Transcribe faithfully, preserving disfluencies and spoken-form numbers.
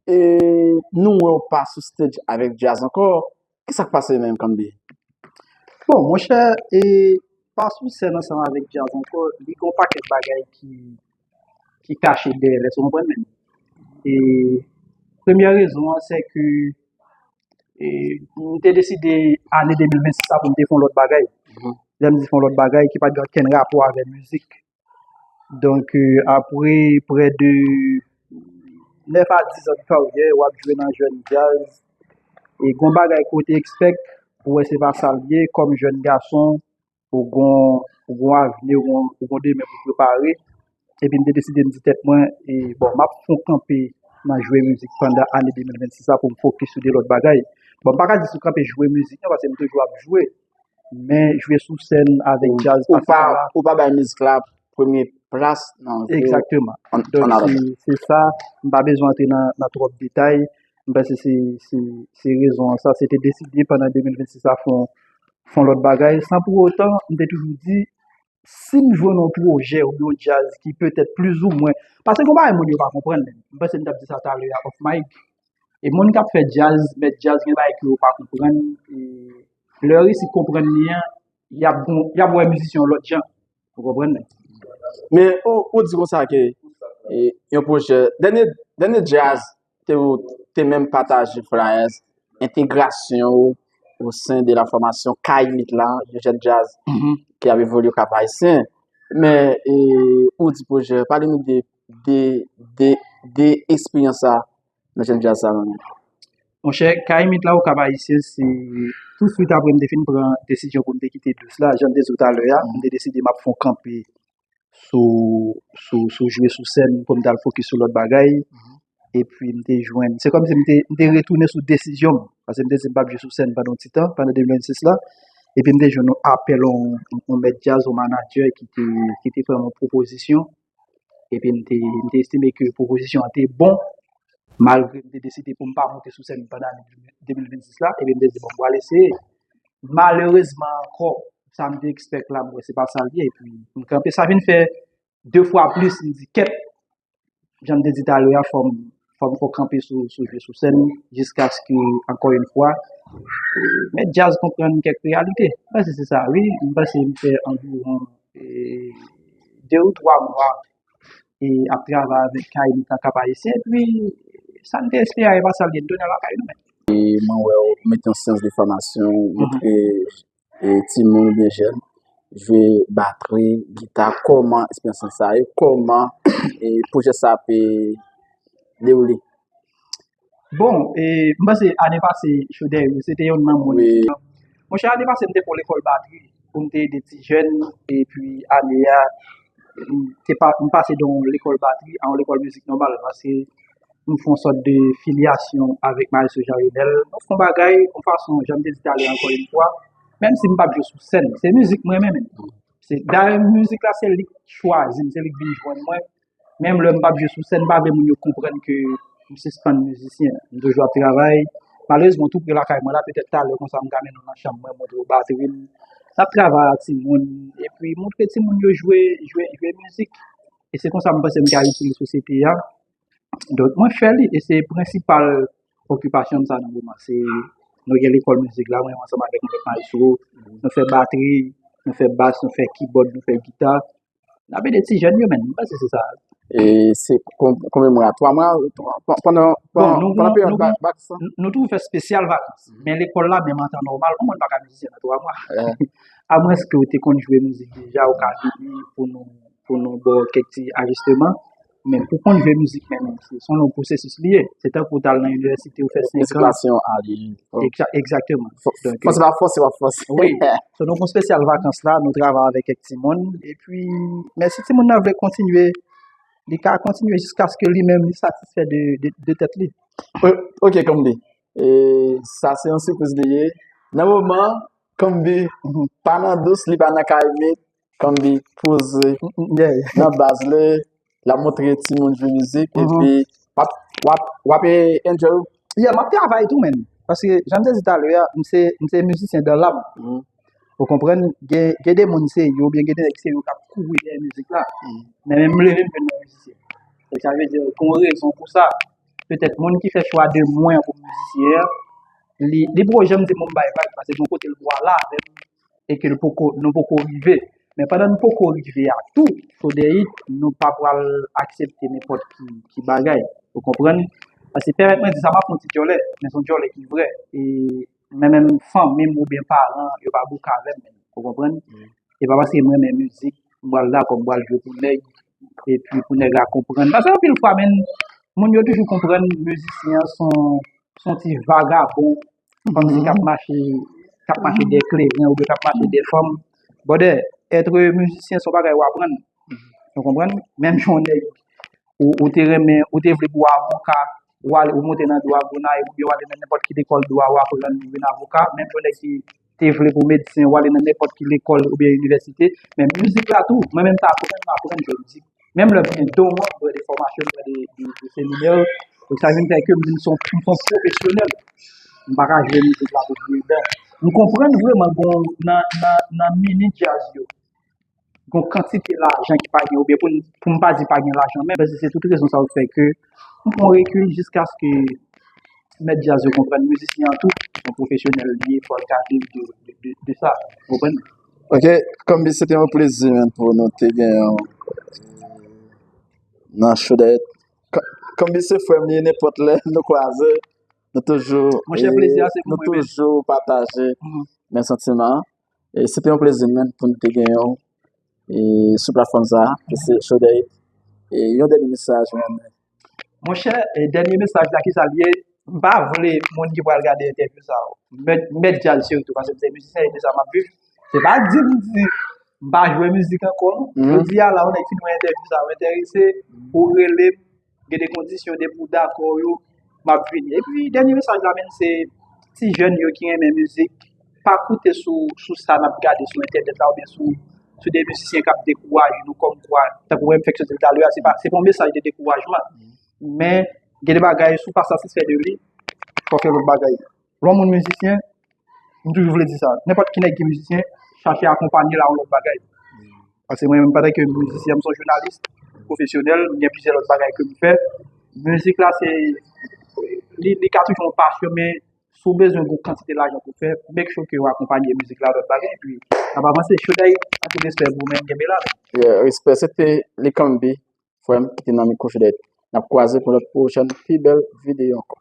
e nou wè w pa sou stage avèk djaz ankò. Kisa k pase menm, Kanbi? Bon, monchè, e pa sou sèn ansanm avèk djaz ankò, li gen yon pakèt bagay ki, ki kache dèyè lè, si w konprann menm. E premyè rezon an, se ke e, m te deside ane de mil vennsis la pou m te fè yon lòt bagay. Lè m di fè yon lòt bagay ki pa t gen okenn rapò avè mizik. Donk, e, apre prè de nèf a dis an de karyè, w ap jwe nan jèn djaz. E gen yon bagay ke w te expect, ou wè se pa sa l ye, kòm jèn gason, ou gon, ou gon avni, ou gon, ou gon demen pou prepare. Epi m te deside, m di tèt mwen, e, bon, m ap fon kanpe nan jwe mizik pandan ane de mil vennsis la pou m fokis sou de lòt bagay. Bon, m pa ka di sou kanpe jwe mizik, non, paske m toujou ap jwe. Men jwe sou sèn avèk djaz, ou pa, ou pa bay mizik la premye plas nan vi w. Egzakteman. Donk, se, se sa, m pa bezwen antre nan, nan twòp detay. M panse se, se, se rezon an sa. Se te deside pandan de mil vennsis la fè yon, fè yon lòt bagay. San pou otan, m te toujou di, si m jwenn yon pwojè oubyen yon djaz ki petèt plizoumwen, paske gen bagay moun yo pa konprann menm. M panse m t ap di sa talè a off mic. E moun k ap fè djaz, mèt djaz, gen bagay ke yo pa konprann. E lè yo resi konprann li an, y ap, y ap wè mizisyen yon lòt jan. Ou konprann? Men ou, ou di konsa ke e, yon pwojè, dènye, dènye djaz te, ou te menm pataje flyers entegrasyon ou o sen de la fòmasyon Kayimit la, yon jèn djaz ki ap evolye Kap Ayisyen. Men e, ou di pwojè, pale nou de, de, de, de eksperyans sa nan jèn djaz sa menm. Monchè, Kayimit la o Kap Ayisyen, se tou swit apre m te fin pran desizyon pou m te kite dous la, jan m te di w talè a, m te deside m ap fè yon kanpe sou, sou, sou jwe sou sèn pou m t al fokis sou lòt bagay. Epi m te jwenn, se kòmsi m te, m te retounen sou desizyon m, paske m te di m p ap jwe sou sèn pandan yon ti tan, pandan de mil vennsis la. Epi m te jwenn yon apèl yon, yon mèt djaz, yon manadjè ki te, ki te fè m yon pwopozisyon. Epi m te, m te estime ke pwopozisyon an te bon, malgre m te deside pou m pa monte sou sèn pandan ane de mil vennsis la. Epi m te di, bon, m pral eseye. Malerezman ankò, sa m te expect la, m wè se pa sa l ye. Epi m kanpe, sa vin fè de fwa plis, m di, kèt, jan m te di talè a, fò m, fò m fò kanpe sou, sou jwe sou sèn, jiskaske, ankò yon fwa, mèt djaz konprann kèk reyalite. M panse se sa, wi. M panse m fè anviwon e, de ou twa mwa e, ap travay avèk Kayimit nan Kap Ayisyen, epi sa n te espere a, e pa sa l ye, n tounen lakay nou menm. E mwen wè w mete yon syans de fòmasyon, ou montre e, timoun oubyen jèn jwe batri, gita, kòman eksperyans sa ye, kòman e, pwojè sa ap e, dewoule? Bon, e, m panse ane pase, Chodè, se te youn nan moun. Wi. Monchè, ane pase, m te fè yon lekòl batri pou m te ede ti jèn, epi ane a, m te pa, m pase de yon lekòl batri a yon lekòl mizik nòmal, paske m fè yon sòt de filyasyon avèk Maestro Jean Renel. Nou fè yon bagay, yon fason, jan m te di talè ankò yon fwa, menm si m p ap jwe sou sèn, se mizik mwen renmen menm. Se, dayè, mizik la, se li k chwazi m, se li k vin jwenn mwen. Menm lè m p ap jwe sou sèn, m pa vle moun yo konprann ke m sispann mizisyen. M toujou ap travay. Malerezman, tou pre lakay mwen la, petèt talè konsa m ka mennen w nan chanm mwen, montre w batri m. N ap travay ak timoun, epi montre timoun yo jwe, jwe, jwe mizik. E se konsa m panse m ka itil sosyete a. Donk, mwen fè li, e se prensipal okipasyon m sa nan moman. Se, nou gen lekòl mizik la, mwen ansanm avèk mwen Maestro, nou fè batri, nou fè bas, nou fè kibòd, nou fè gita. N ap ede ti jèn yo, menm, m panse se sa. E se kon-, konbyen mwa? Twa mwa? Twa, pa-, pandan, bon, pandan, nou, pandan nou, peryòd nou, va-, vakans lan? Nou, nou toujou fè espesyal vakans. Men lekòl la, menm an tan nòmal, yon moun pa ka mizisyen nan twa mwa. Amwenske w te konn jwe mizik deja, ou ka vini pou nou, pou nou ba w kèk ti ajisteman. Men pou konn jwe mizik, menm, se, se yon long pwosesis li ye. Se tankou w t al nan inivèsite, ou fè senk an. Mizik la se yon alye. Egza-, egzakteman. Donk, fòse pa fòse, w ap fòse. Wi. So, nou pran espesyal vakans la, nou travay avèk kèk timoun. Epi, men si timoun nan vle kontinye, li ka kontinye jiskaske li menm li satisfè de, de, de tèt li. O-, ok, Kanbi. E, sa se yon sipriz li ye. Nan moman, Kanbi pa nan dous, li pa nan Kayimit, Kanbi poze nan baz li, l ap montre timoun jwe mizik, epi w ap, w ap, w ap enjoy ou. Yeah, m ap travay tou, menm. Paske, jan m te di talè a, m se, m se mizisyen dan lam. Ou konprann? Gen, gen de moun serye, oubyen gen de nèg serye k ap kouri dèyè mizik la. Men, men m leve m vin yon mizisyen. Donk, sa vle di, gen yon rezon pou sa. petèt moun ki fè chwa de mwen antanke mizisyen an, li, li poko janm di m pou m bay vag, paske gen yon kote l pral avè m, e ke l poko, nou poko rive. Men pandan n poko rive a tou, Sodèyit, nou pa pral aksepte nenpòt ki, ki bagay. Ou konprann? Paske pèmèt mwen di sa, m ap fè yon ti djòlè, men se yon djòlè ki vrè. E men menm fanmi m oubyen paran, yo pa bouke avè m menm. Ou konprann? E pa paske m renmen mizik, m pral dakò, m pral jwe pou nèg, epi pou nèg la konprann. Paske anpil fwa, menm, moun yo toujou konprann mizisyen an se yon, se yon ti vagabon, kòmsi k ap mache, k ap mache dèyè kleren oubyen k ap mache dèyè fanm. Brother, être mizisyen se yon bagay w aprann. Ou konprann? Menm jan yon nèg, ou, ou te renmen, ou te vle pou w avoka, ou al, ou monte nan dwa Gonayiv, oubyen w ale nan nenpòt ki lekòl dwa, w aprann, ou vin avoka. Menm jan nèg ki te vle pou medsen, w ale nan nenpòt ki lekòl oubyen inivèsite. Men mizik la tou, mwen menm ta aprann, m aprann jwe mizik. Menm lè m gen don an, m pran de fòmasyon, m pran de, de, de seminè. Donk sa vin fè ke m vin se yon, m se yon pwofesyonèl. M pa ka jwe mizik la pou priye dan. M konprann vrèman gon nan, nan, nan mini djaz yo, gon kantite lajan ki pa gen, oubyen pou n, pou m pa di pa gen lajan menm, paske se tout rezon sa yo k fè ke m pran rekil jiskaske mèt djaz yo konprann mizisyen an tou, se yon pwofesyonèl li ye, fò l ka viv de, de, de, de sa. Ou konprann? Ok, Kombi, se te yon plezi, man, pou nou te genyen w nan Show Dèyè. Ko-, Kombi se frè m, li, nenpòt lè nou kwaze, nou toujou, Monchè, plezi a se pou nou mwen menm. Toujou pataje menm santiman an. E se te yon plezi, man, pou nou te genyen w, e, sou platfòm sa a, ki se Show Dèyè. E yon dènye mesaj, man. Monchè, e, dènye mesaj la, ki sa l ye? M pa vle moun ki pral gade entèvyou sa yo, mèt, mèt djaz sitou, paske m se mizisyen, e de sa m ap viv. Se pa di m di m pa jwe mizik ankò, non. Jodi a la, yon nèg fin wè entèvyou sa yo enterese, ou rele m, gen de kondisyon, depi w dakò yo, m ap vini. Epi, dènye mesaj la, menm, se ti jèn yo ki renmen mizik, pa koute sou, sou sa n ap gade sou entènèt la, oubyen sou, sou de mizisyen k ap dekouraje nou, kòmkwa, tankou mwen, m fèk soti l talè a, se pa, se pa yon mesaj de dekourajman. Men, gen de bagay, si w pa satisfè de li, fò w fè lòt bagay. Lè yon moun mizisyen, m toujou vle di sa. Nenpòt ki nèg ki mizisyen, chache akonpanye l a yon lòt bagay. Paske mwen menm, antanke mizisyen, m se yon jounalis pwofesyonèl, m gen plizyè lòt bagay ke m fè. Mizik la, se, li, li ka toujou yon pasyon, men si w bezwen yon kantite lajan pou fè, make sure ke w akonpanye mizik la lòt bagay, epi n ap avanse. Show Dèyè, anpil respè pou ou menm, kenbe la. Yeah, respè, se te Likombi, frè m, ki te nan mikwo Show Dèyè. N ap kwaze pou lòt pwochèn, pi bèl videyo ankò.